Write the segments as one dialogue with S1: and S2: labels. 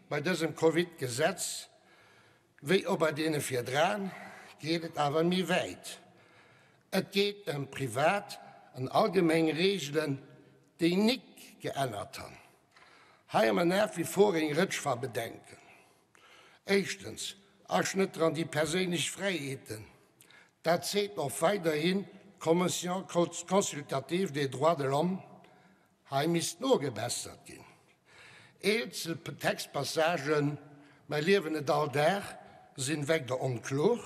S1: Bei dësem Covid-Gesetz, wéi och bei deene virdran, geet et awer méi wäit. Et geet ëm privat an allgemeng Reegelen, déi nik geännert han. Hei hu mer nach wie vor eng Rëtsch va Bedenken. Éischtens, Aschnëtter an déi perséinlech Fräiheeten. Dat seet och weiderhin d'Commission consultative des droits de l'homme. Hei misst nogebessert ginn. Eenzel Textpassagen, mer erliewen et all Dag, sinn weider onklor.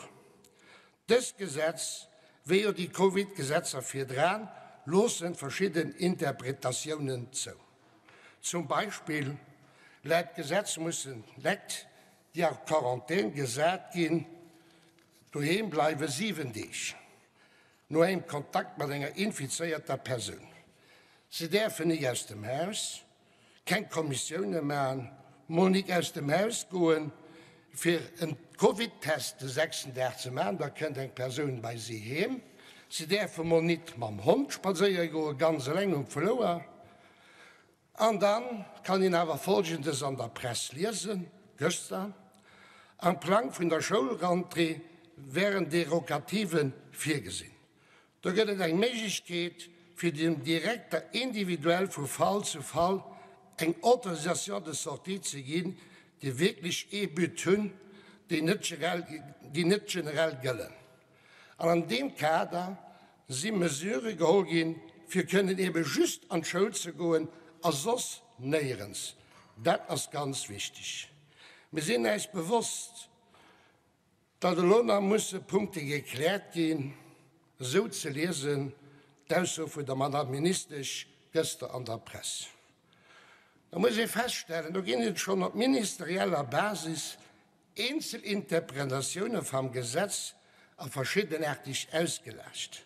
S1: Dëst Gesetz, wéi och déi Covid-Gesetzer virdran, loossen verschidden Interpretatiounen zou. Zum Beispill, laut Gesetz mussen Lekt, déi a Quarantän gesat ginn, doheem bleiwe 7 Deeg. No engem Kontakt mat enger infizéierter Persoun. Se däerfen nik aus dem Haus, keng Kommissioune man, mol nik aus dem Haus goen, fir en Covid-Test de sechsten Dag ze man, da kënnt eng Persoun bei si heem. Se däerfe mol nit mam Hond spadséiere goen, ganz eleng um Flouer. An dann kann een awer Folgendes an der Press liesen, gëster, Am Plang vun der Schoulrentrée wären Derogativen virgesinn. Do gëtt et eng Méiglechkeet fir dem Direkter individuell vu Fall zu Fall eng Autorisation de sortie ze ginn, déi wierklech ee But hunn, déi net generell gëllen. An an deem Kader si Mesurë geholl ginn, fir kënnen eebe just an d'Schoul ze goen a soss néierens. Dat ass ganz wichteg. Mir sinn äis bewosst, datt elo nach musse Punkte gekläert ginn, esou ze liesen d'Ausso vun der Madame Ministesch gëster an der Press. Da muss ee feststellen, do ginn et schonn op ministerieller Basis Eenzel Interpretatioune vam Gesetz a verschiddenaarteg ausgelaascht.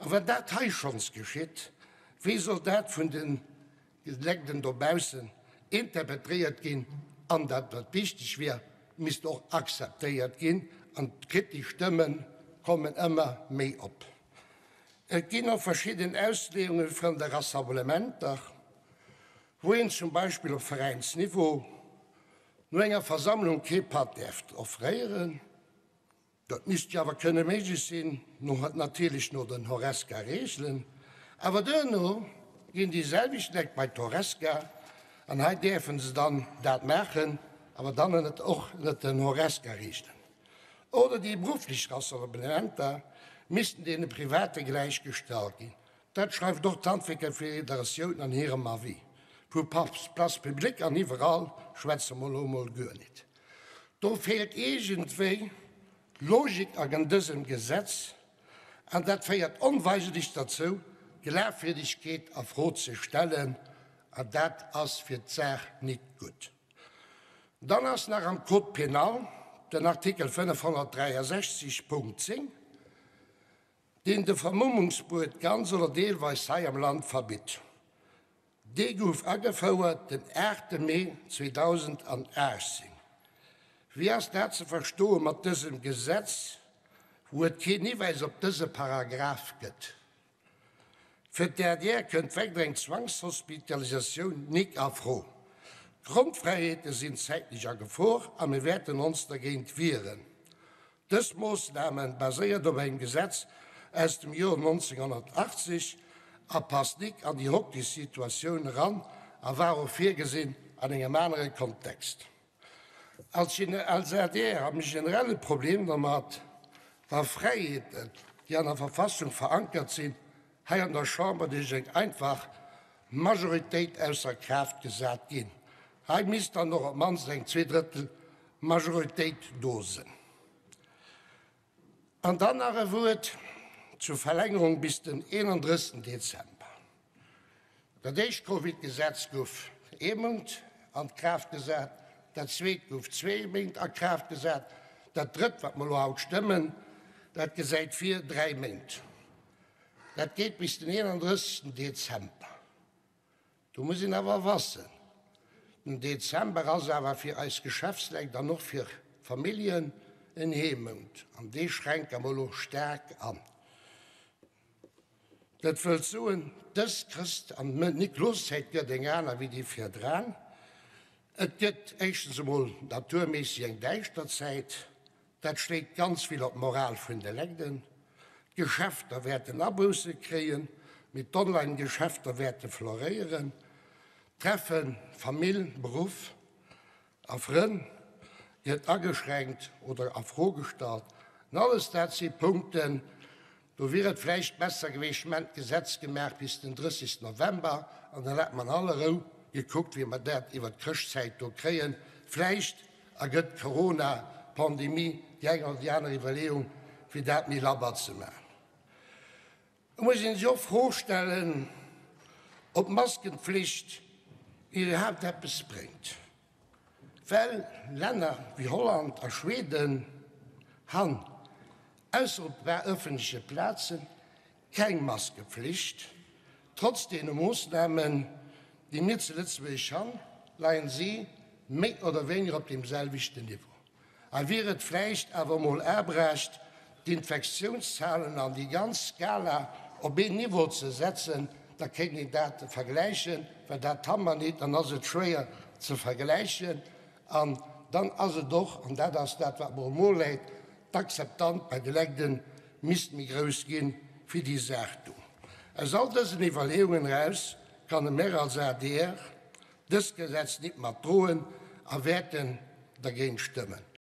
S1: A wann dat hei schonns geschitt, wéi soll dat vun de Legden dobaussen interpretréiert ginn? An dat wat wichteg wier, misst och akzeptéiert ginn. An d'kritesch Stëmme kommen ëmmer méi op. Et ginn och verschidden Ausleeunge vun de Rassemblementer, wou een zum Beispill op Veräinsniveau No enger Versammlung kee Patt däerft offréieren. Dat misst jo awer kënne méiglech sinn, no natierlech no den Horesca-Reegelen. Awer duerno ginn déi selwecht Lekt bei d'Horesca an hei däerfe se dann dat maachen, awer dann ënnert och ënnert den Horesca-Reegelen. Oder déi berufflech Rassemblementer missten deene private gläichgestallt ginn. Dat schreift och d'Handwierkerfederatioun an hirem Avis. Vu Place publique an iwwerall schwätze mer elo emol guer nit. Do feelt iergendwéi d'Logik an dësem Gesetz an dat féiert onweigerlech derzou, d'Glafwierdegkeet a Fro ze stellen an dat ass fir d'Saach nit gutt. Dann ass nach am Code pénal den Artikel 563 Punkt 10, deen de Vermummungsbuet ganz oder deelweis hei am Land verbitt. Dee gouf agefouert den 8 Mee 2018. Wéi ass dat ze verstoe mat dësem Gesetz, wou et keen Hiwäis op dëse Paragraph gëtt? Fir d'ADR kënnt weider eng Zwangshospitalisatioun nik a Fro. D'Grondfräiheete sinn zäitlech a Gefor a mir wäerten ons dergéint wieren. Dës Moossname baséiert op engem Gesetz aus dem Joer 1980 a passt nik an déi hocteg Situatioun eran a war och virgesinn an engem anere Kontext. Als adr hu mir generell e Problem dermat, wa Fräiheeten, déi an der Verfassung verankert sinn, hei an der Chamber duerch eng einfach Majoritéit ausser Kraaft gesat ginn. Hei misst dann och op d'mannst eng Zweedrëttel Majoritéit do sënn. An dann nach e Wuert zur Verlängerung bis den 31. Dezember. Dat éischt Covid-Gesetz gouf ee Mount an d'Kraaft gesat, dat zweet gouf zwee Méint a Kraaft gesat, dat drëtt, wat mer elo haut stëmmen, dat gesäit vir dräi Méint. Dat geet bis den 31. Dezember. Do muss een awer wassen, den Dezember ass awer fir eis Geschäftsleit an och fir Familljen en Heemmount an dee schränke mer elo staark an. Dat wëllt soen, dës Chrëscht an Nikloszäit gëtt eng aner wéi déi virdran. Et gëtt éischtens emol naturméisseg eng däischter Zäit. Dat schléit ganz vill op d'Moral vun de Lägden. D'Geschäfter wäerten Abousse kréien, mee d'Online-Geschäfter wäerte floréieren. D'Treffen, Famill, Beruff a Frënn, gëtt ageschränkt oder a Fro gestallt. An alles dat si Punkten, Do wier et vläicht besser geweecht, mer hätten d'Gesetz gemaach bis den 30 November an dann hätte mer an aller Rou gekuckt, wéi mer dat iwwert d'Chrëschtzäit do kréien. Vläicht ergëtt d'Corona-Pandemie déi eng oder déi aner Iwwerleeung, fir dat méi labber ze maachen. Et muss ee sech och d'Fro stellen, ob d'Maskenpflicht iwwerhaapt eppes bréngt. Well Länner wéi Holland a Schweden han, ausser op e paar ëffentleche Plazen, keng Maskepflicht. Trotz deene Moossnamen, déi mir zu Lëtzebuerg han, leien si méi oder wéiniger op deem selwechten Niveau. Hei wier et vläicht awer emol abrecht, d'Infektiounszahlen an déi ganz Skala op een Niveau ze setzen, da kéint een dat vergläichen, well dat ha mer nit, dann ass et schwéier ze vergläichen. An dann ass et och, an dat ass dat, wat mer um Mo läit, d'Akzeptanz bei de Lägden misst méi grouss ginn fir déi Saach do. Aus all dësen Iwwerleeungen eraus kanne mer als adr dëst Gesetz nit mat droen a wäerten dergéint stëmmen.